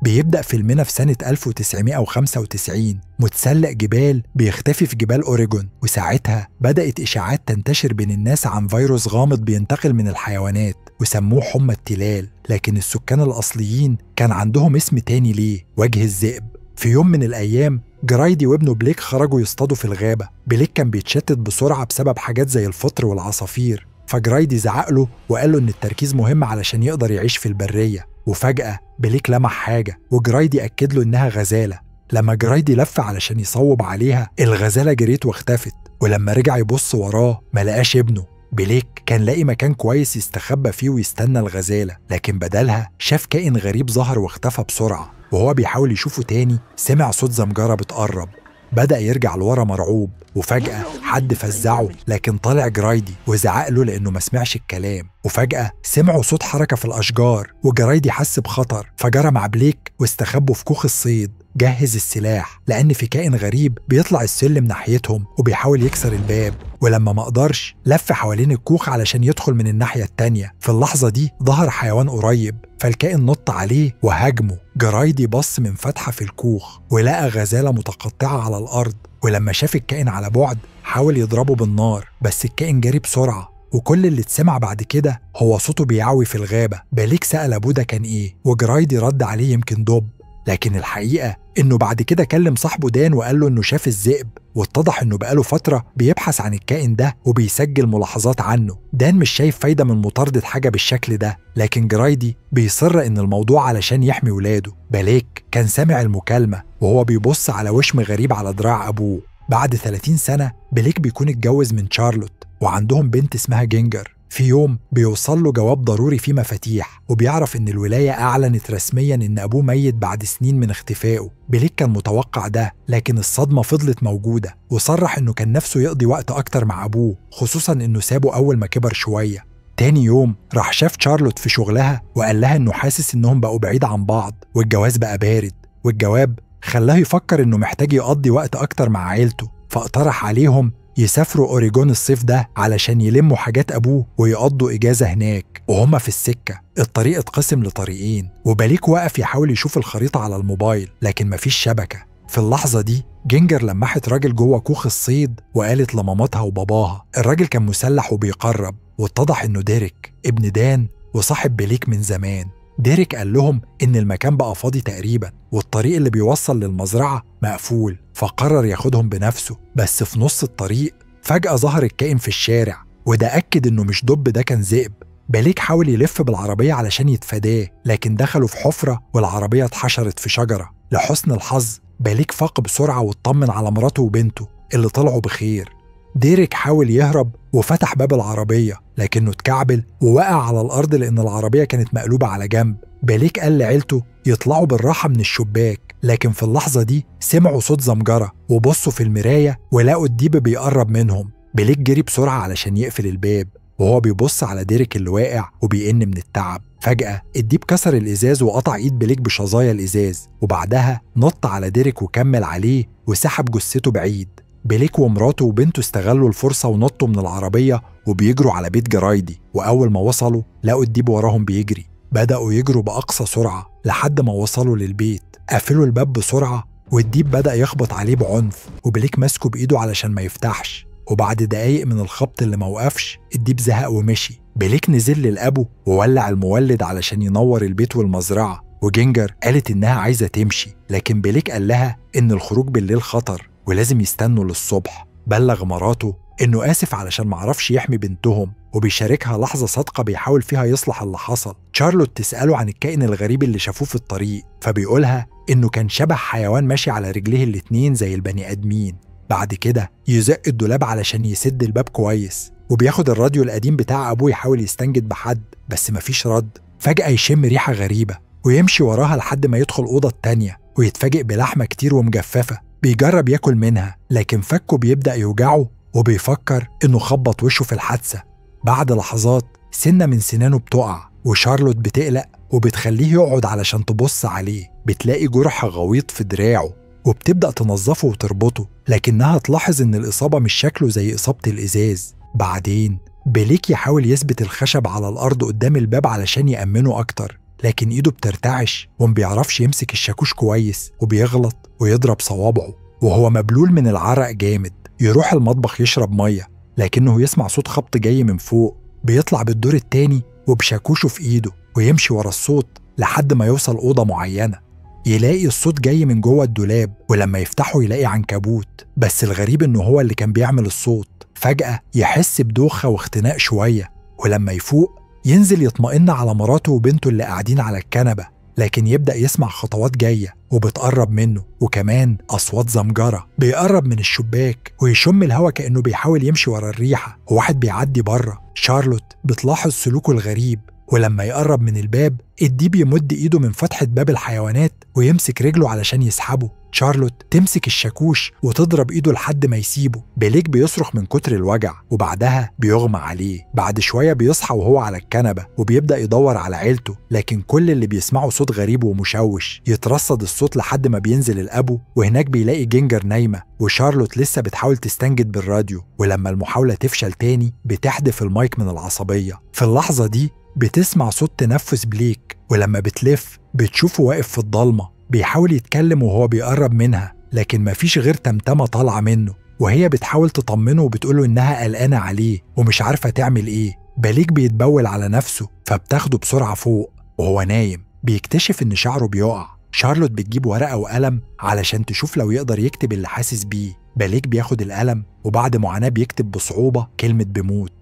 بيبدأ فيلمنا في سنة 1995، متسلق جبال بيختفي في جبال أوريجون، وساعتها بدأت إشاعات تنتشر بين الناس عن فيروس غامض بينتقل من الحيوانات وسموه حمى التلال، لكن السكان الأصليين كان عندهم اسم تاني ليه، وجه الذئب. في يوم من الأيام جرايدي وابنه بليك خرجوا يصطادوا في الغابة. بليك كان بيتشتت بسرعة بسبب حاجات زي الفطر والعصافير، فجرايدي زعق له وقال له إن التركيز مهم علشان يقدر يعيش في البرية. وفجأة بليك لمح حاجة وجرايدي أكد له إنها غزالة. لما جرايدي لف علشان يصوب عليها، الغزالة جريت واختفت، ولما رجع يبص وراه ما لقاش ابنه. بليك كان لاقي مكان كويس يستخبى فيه ويستنى الغزالة، لكن بدلها شاف كائن غريب ظهر واختفى بسرعة. وهو بيحاول يشوفه تاني سمع صوت زمجرة بتقرب، بدأ يرجع لورا مرعوب، وفجأة حد فزعه، لكن طلع جرايدي وزعق له لأنه ما سمعش الكلام. وفجأة سمعوا صوت حركة في الأشجار وجرايدي حس بخطر، فجرى مع بليك واستخبوا في كوخ الصيد. جهز السلاح لأن في كائن غريب بيطلع السلم ناحيتهم وبيحاول يكسر الباب، ولما ما قدرش لف حوالين الكوخ علشان يدخل من الناحية التانية. في اللحظة دي ظهر حيوان قريب، فالكائن نط عليه وهاجمه. جرايدي بص من فتحة في الكوخ ولقى غزالة متقطعة على الأرض، ولما شاف الكائن على بعد حاول يضربه بالنار، بس الكائن جري بسرعة، وكل اللي اتسمع بعد كده هو صوته بيعوي في الغابة. بليك سأل أبوه ده كان إيه، وجرايدي رد عليه يمكن دب، لكن الحقيقة إنه بعد كده كلم صاحبه دان وقال له إنه شاف الذئب، واتضح إنه بقاله فترة بيبحث عن الكائن ده وبيسجل ملاحظات عنه. دان مش شايف فايدة من مطاردة حاجة بالشكل ده، لكن جرايدي بيصر إن الموضوع علشان يحمي ولاده. بليك كان سامع المكالمة وهو بيبص على وشم غريب على دراع أبوه. بعد 30 سنة بليك بيكون اتجوز من شارلوت وعندهم بنت اسمها جينجر. في يوم بيوصل له جواب ضروري فيه مفاتيح، وبيعرف إن الولاية أعلنت رسمياً إن أبوه ميت بعد سنين من اختفائه. بليك كان متوقع ده، لكن الصدمة فضلت موجودة، وصرح إنه كان نفسه يقضي وقت أكتر مع أبوه، خصوصاً إنه سابه أول ما كبر شوية. تاني يوم راح شاف شارلوت في شغلها وقال لها إنه حاسس إنهم بقوا بعيد عن بعض والجواز بقى بارد، والجواب خلاه يفكر إنه محتاج يقضي وقت أكتر مع عيلته، فاقترح عليهم يسافروا أوريجون الصيف ده علشان يلموا حاجات أبوه ويقضوا إجازة هناك. وهما في السكة الطريق اتقسم لطريقين، وبليك وقف يحاول يشوف الخريطة على الموبايل لكن مفيش شبكة. في اللحظة دي جينجر لمحت راجل جوه كوخ الصيد وقالت لمامتها وباباها. الراجل كان مسلح وبيقرب، واتضح إنه ديريك ابن دان وصاحب بليك من زمان. ديريك قال لهم إن المكان بقى فاضي تقريبا والطريق اللي بيوصل للمزرعة مقفول، فقرر ياخدهم بنفسه. بس في نص الطريق فجأة ظهر الكائن في الشارع، وده أكد إنه مش دب، ده كان ذئب. بليك حاول يلف بالعربية علشان يتفاداه، لكن دخلوا في حفرة والعربية اتحشرت في شجرة. لحسن الحظ بليك فاق بسرعة واطمن على مراته وبنته اللي طلعوا بخير. ديريك حاول يهرب وفتح باب العربية، لكنه اتكعبل ووقع على الأرض لأن العربية كانت مقلوبة على جنب. بليك قال لعيلته يطلعوا بالراحة من الشباك، لكن في اللحظة دي سمعوا صوت زمجرة وبصوا في المراية ولقوا الديب بيقرب منهم. بليك جري بسرعة علشان يقفل الباب، وهو بيبص على ديريك اللي واقع وبيئن من التعب. فجأة الديب كسر الإزاز وقطع إيد بليك بشظايا الإزاز، وبعدها نط على ديريك وكمل عليه وسحب جثته بعيد. بليك ومراته وبنته استغلوا الفرصة ونطوا من العربية وبيجروا على بيت جرايدي، وأول ما وصلوا لقوا الديب وراهم بيجري. بدأوا يجروا بأقصى سرعة لحد ما وصلوا للبيت، قفلوا الباب بسرعة والديب بدأ يخبط عليه بعنف، وبليك ماسكه بإيده علشان ما يفتحش. وبعد دقايق من الخبط اللي ما وقفش الديب زهق ومشي. بليك نزل للأبو وولع المولد علشان ينور البيت والمزرعة، وجينجر قالت إنها عايزة تمشي، لكن بليك قال لها إن الخروج بالليل خطر ولازم يستنوا للصبح. بلغ مراته إنه آسف علشان معرفش يحمي بنتهم، وبيشاركها لحظة صادقة بيحاول فيها يصلح اللي حصل. شارلوت تسأله عن الكائن الغريب اللي شافوه في الطريق، فبيقولها إنه كان شبه حيوان ماشي على رجليه الاتنين زي البني آدمين. بعد كده يزق الدولاب علشان يسد الباب كويس، وبياخد الراديو القديم بتاع أبوه يحاول يستنجد بحد، بس مفيش رد. فجأة يشم ريحة غريبة ويمشي وراها لحد ما يدخل أوضة التانية ويتفاجئ بلحمة كتير ومجففة. بيجرب ياكل منها لكن فكه بيبدأ يوجعه وبيفكر إنه خبط وشه في الحادثة. بعد لحظات سنة من سنانه بتقع، وشارلوت بتقلق وبتخليه يقعد علشان تبص عليه. بتلاقي جرح غويط في دراعه وبتبدأ تنظفه وتربطه، لكنها تلاحظ إن الإصابة مش شكله زي إصابة الإزاز. بعدين بليك يحاول يثبت الخشب على الأرض قدام الباب علشان يأمنه أكتر، لكن إيده بترتعش ومبيعرفش يمسك الشاكوش كويس وبيغلط ويضرب صوابعه وهو مبلول من العرق جامد. يروح المطبخ يشرب مية، لكنه يسمع صوت خبط جاي من فوق. بيطلع بالدور التاني وبشاكوشه في إيده ويمشي ورا الصوت لحد ما يوصل أوضة معينة. يلاقي الصوت جاي من جوه الدولاب، ولما يفتحه يلاقي عنكبوت، بس الغريب إنه هو اللي كان بيعمل الصوت. فجأة يحس بدوخة واختناق شوية، ولما يفوق ينزل يطمئن على مراته وبنته اللي قاعدين على الكنبة، لكن يبدأ يسمع خطوات جاية وبتقرب منه، وكمان أصوات زمجرة. بيقرب من الشباك ويشم الهوا كأنه بيحاول يمشي ورا الريحة، وواحد بيعدي بره. شارلوت بتلاحظ سلوكه الغريب، ولما يقرب من الباب الديب يمد إيده من فتحة باب الحيوانات ويمسك رجله علشان يسحبه. شارلوت تمسك الشاكوش وتضرب إيده لحد ما يسيبه. بليك بيصرخ من كتر الوجع وبعدها بيغمى عليه. بعد شوية بيصحى وهو على الكنبة وبيبدأ يدور على عيلته، لكن كل اللي بيسمعه صوت غريب ومشوش. يترصد الصوت لحد ما بينزل الأبو، وهناك بيلاقي جينجر نايمة وشارلوت لسه بتحاول تستنجد بالراديو، ولما المحاولة تفشل تاني بتحدف المايك من العصبية. في اللحظة دي بتسمع صوت تنفس بليك، ولما بتلف بتشوفه واقف في الضلمة بيحاول يتكلم وهو بيقرب منها، لكن مفيش غير تمتمة طالعة منه. وهي بتحاول تطمنه وبتقوله إنها قلقانة عليه ومش عارفة تعمل إيه. بليك بيتبول على نفسه فبتاخده بسرعة فوق وهو نايم. بيكتشف إن شعره بيقع. شارلوت بتجيب ورقة وقلم علشان تشوف لو يقدر يكتب اللي حاسس بيه. بليك بياخد القلم وبعد معاناة بيكتب بصعوبة كلمة بموت.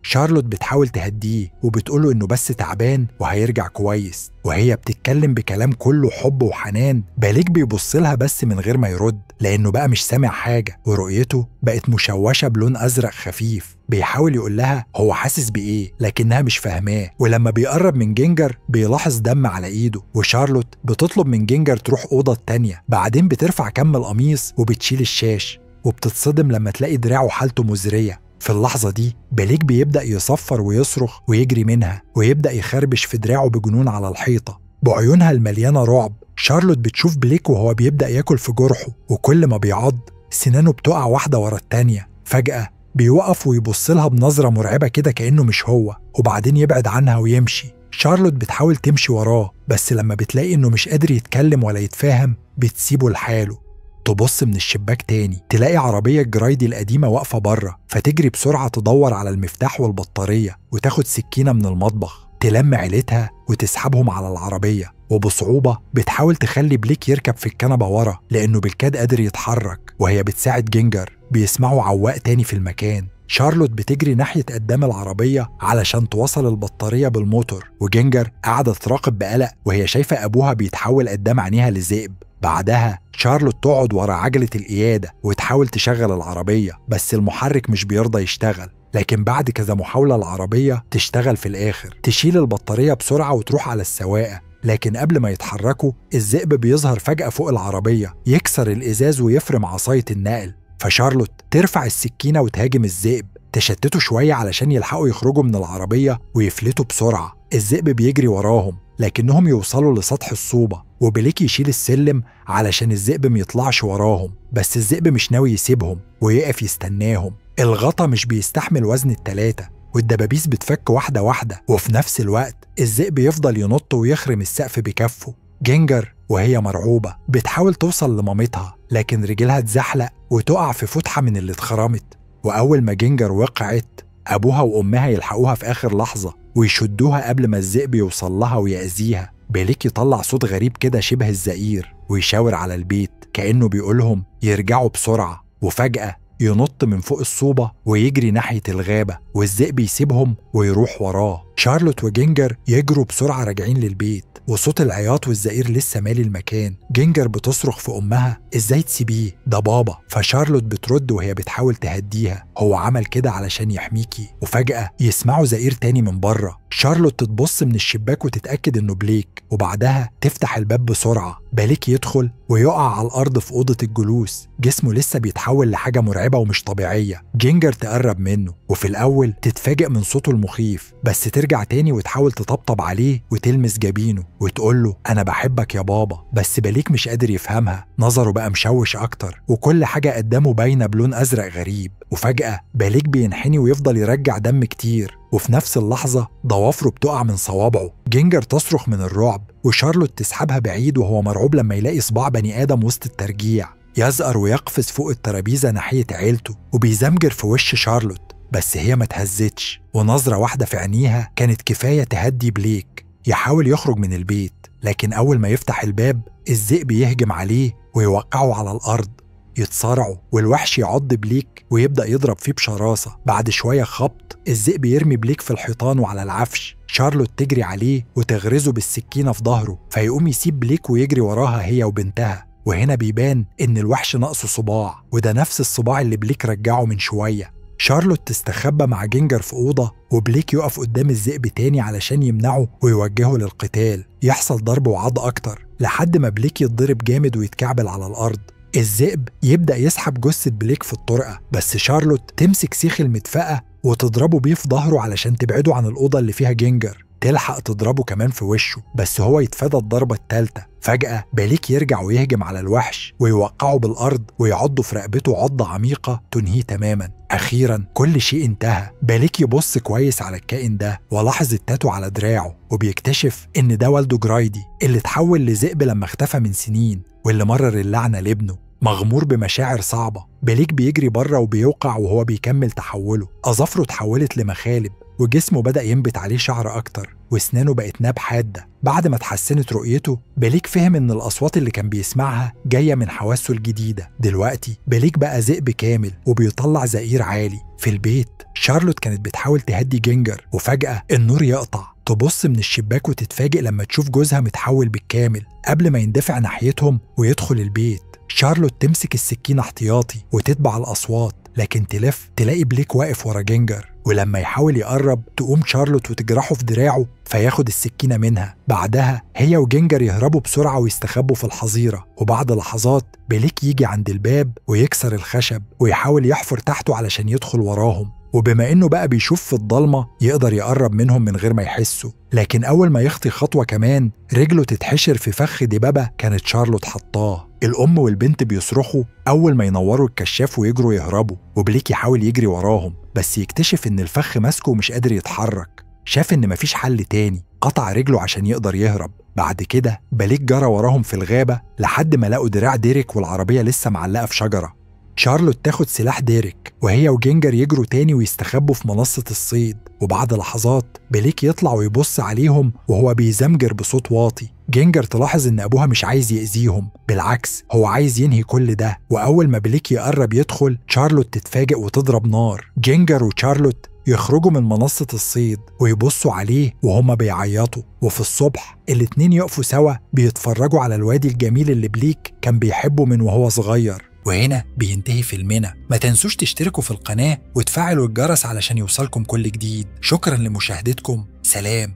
شارلوت بتحاول تهديه وبتقوله إنه بس تعبان وهيرجع كويس، وهي بتتكلم بكلام كله حب وحنان. بليك بيبص لها بس من غير ما يرد، لأنه بقى مش سامع حاجة ورؤيته بقت مشوشة بلون أزرق خفيف. بيحاول يقول لها هو حاسس بإيه لكنها مش فاهماه. ولما بيقرب من جينجر بيلاحظ دم على إيده، وشارلوت بتطلب من جينجر تروح أوضة التانية. بعدين بترفع كم القميص وبتشيل الشاش، وبتتصدم لما تلاقي دراعه حالته مزرية. في اللحظة دي بليك بيبدأ يصفر ويصرخ ويجري منها، ويبدأ يخربش في دراعه بجنون على الحيطة. بعيونها المليانة رعب شارلوت بتشوف بليك وهو بيبدأ ياكل في جرحه، وكل ما بيعض سنانه بتقع واحدة ورا التانية. فجأة بيوقف ويبص لها بنظرة مرعبة كده كأنه مش هو، وبعدين يبعد عنها ويمشي. شارلوت بتحاول تمشي وراه، بس لما بتلاقي إنه مش قادر يتكلم ولا يتفاهم بتسيبه لحاله. تبص من الشباك تاني تلاقي عربية جرايدي القديمة واقفة بره، فتجري بسرعة تدور على المفتاح والبطارية وتاخد سكينة من المطبخ. تلم عيلتها وتسحبهم على العربية، وبصعوبة بتحاول تخلي بليك يركب في الكنبة ورا لأنه بالكاد قادر يتحرك. وهي بتساعد جينجر بيسمعوا عواق تاني في المكان. شارلوت بتجري ناحية قدام العربية علشان توصل البطارية بالموتور، وجينجر قاعدة تراقب بقلق وهي شايفة أبوها بيتحول قدام عينيها لذئب. بعدها شارلوت تقعد ورا عجلة القيادة وتحاول تشغل العربية، بس المحرك مش بيرضى يشتغل. لكن بعد كذا محاولة العربية تشتغل في الآخر. تشيل البطارية بسرعة وتروح على السواقة، لكن قبل ما يتحركوا الذئب بيظهر فجأة فوق العربية، يكسر الإزاز ويفرم عصاية النقل. فشارلوت ترفع السكينة وتهاجم الذئب، تشتته شوية علشان يلحقوا يخرجوا من العربية ويفلتوا بسرعة. الذئب بيجري وراهم لكنهم يوصلوا لسطح الصوبة، وبليك يشيل السلم علشان الذئب ميطلعش وراهم، بس الذئب مش ناوي يسيبهم ويقف يستناهم. الغطا مش بيستحمل وزن التلاتة، والدبابيس بتفك واحدة واحدة، وفي نفس الوقت الذئب يفضل ينط ويخرم السقف بكفه. جينجر وهي مرعوبة بتحاول توصل لمامتها، لكن رجلها اتزحلق وتقع في فتحة من اللي اتخرمت. وأول ما جينجر وقعت أبوها وأمها يلحقوها في آخر لحظة ويشدوها قبل ما الذئب يوصل لها ويأذيها. بليك يطلع صوت غريب كده شبه الزئير ويشاور على البيت كأنه بيقولهم يرجعوا بسرعة. وفجأة ينط من فوق الصوبة ويجري ناحية الغابة، والذئب يسيبهم ويروح وراه. شارلوت وجينجر يجروا بسرعة راجعين للبيت، وصوت العياط والزئير لسه مالي المكان. جينجر بتصرخ في أمها إزاي تسيبيه، ده بابا. فشارلوت بترد وهي بتحاول تهديها، هو عمل كده علشان يحميكي. وفجأة يسمعوا زئير تاني من بره. شارلوت تتبص من الشباك وتتأكد إنه بليك، وبعدها تفتح الباب بسرعة. بليك يدخل ويقع على الأرض في أوضة الجلوس، جسمه لسه بيتحول لحاجة مرعبة ومش طبيعية. جينجر تقرب منه، وفي الأول تتفاجئ من صوته المخيف، بس ترجع تاني وتحاول تطبطب عليه وتلمس جبينه وتقول له أنا بحبك يا بابا. بس بليك مش قادر يفهمها، نظره بقى مشوش أكتر، وكل حاجة قدامه باينة بلون أزرق غريب. وفجأة بليك بينحني ويفضل يرجع دم كتير، وفي نفس اللحظة ضوافره بتقع من صوابعه. جينجر تصرخ من الرعب وشارلوت تسحبها بعيد وهو مرعوب لما يلاقي صباع بني آدم وسط الترجيع. يزأر ويقفز فوق الترابيزة ناحية عيلته وبيزمجر في وش شارلوت، بس هي ما تهزتش، ونظرة واحدة في عينيها كانت كفاية تهدي بليك. يحاول يخرج من البيت، لكن أول ما يفتح الباب الذئب يهجم عليه ويوقعه على الأرض. يتصارعوا والوحش يعض بليك ويبدأ يضرب فيه بشراسة. بعد شوية خبط الذئب يرمي بليك في الحيطان وعلى العفش. شارلوت تجري عليه وتغرزه بالسكينة في ظهره، فيقوم يسيب بليك ويجري وراها هي وبنتها. وهنا بيبان إن الوحش ناقصه صباع، وده نفس الصباع اللي بليك رجعه من شوية. شارلوت تستخبى مع جينجر في أوضة، وبليك يقف قدام الذئب تاني علشان يمنعه ويوجهه للقتال. يحصل ضرب وعض أكتر لحد ما بليك يتضرب جامد ويتكعبل على الأرض. الذئب يبدأ يسحب جثة بليك في الطرقة، بس شارلوت تمسك سيخ المدفأة وتضربه بيه في ظهره علشان تبعده عن الأوضة اللي فيها جينجر. تلحق تضربه كمان في وشه، بس هو يتفادى الضربة الثالثة. فجأة بليك يرجع ويهجم على الوحش ويوقعه بالأرض ويعضه في رقبته عضة عميقة تنهيه تماما. أخيرا كل شيء انتهى. بليك يبص كويس على الكائن ده ولاحظ التاتو على دراعه، وبيكتشف إن ده والده جرايدي اللي اتحول لذئب لما اختفى من سنين واللي مرر اللعنة لابنه. مغمور بمشاعر صعبة، بليك بيجري بره وبيوقع وهو بيكمل تحوله. أظافره اتحولت لمخالب وجسمه بدأ ينبت عليه شعر أكتر واسنانه بقت ناب حادة. بعد ما اتحسنت رؤيته بليك فهم إن الأصوات اللي كان بيسمعها جاية من حواسه الجديدة. دلوقتي بليك بقى ذئب كامل وبيطلع زئير عالي. في البيت شارلوت كانت بتحاول تهدي جينجر، وفجأة النور يقطع. تبص من الشباك وتتفاجئ لما تشوف جوزها متحول بالكامل قبل ما يندفع ناحيتهم ويدخل البيت. شارلوت تمسك السكينة احتياطي وتتبع الأصوات، لكن تلف تلاقي بليك واقف ورا جينجر، ولما يحاول يقرب تقوم شارلوت وتجرحه في دراعه فياخد السكينة منها. بعدها هي وجينجر يهربوا بسرعة ويستخبوا في الحظيرة، وبعد لحظات بليك يجي عند الباب ويكسر الخشب ويحاول يحفر تحته علشان يدخل وراهم. وبما إنه بقى بيشوف في الضلمة يقدر يقرب منهم من غير ما يحسوا، لكن أول ما يخطي خطوة كمان رجله تتحشر في فخ دبابة كانت شارلوت حطاه. الأم والبنت بيصرخوا أول ما ينوروا الكشاف ويجروا يهربوا، وبليك يحاول يجري وراهم بس يكتشف إن الفخ ماسكه ومش قادر يتحرك. شاف إن مفيش حل تاني، قطع رجله عشان يقدر يهرب. بعد كده بليك جرى وراهم في الغابة لحد ما لقوا دراع ديريك والعربية لسه معلقة في شجرة. شارلوت تاخد سلاح ديريك وهي وجينجر يجروا تاني ويستخبوا في منصة الصيد، وبعد لحظات بليك يطلع ويبص عليهم وهو بيزمجر بصوت واطي. جينجر تلاحظ إن أبوها مش عايز يأذيهم، بالعكس هو عايز ينهي كل ده. وأول ما بليك يقرب يدخل شارلوت تتفاجئ وتضرب نار. جينجر وشارلوت يخرجوا من منصة الصيد ويبصوا عليه وهما بيعيطوا. وفي الصبح الاتنين يقفوا سوا بيتفرجوا على الوادي الجميل اللي بليك كان بيحبه من وهو صغير. وهنا بينتهي فيلمنا. ما تنسوش تشتركوا في القناة وتفعلوا الجرس علشان يوصلكم كل جديد. شكرا لمشاهدتكم، سلام.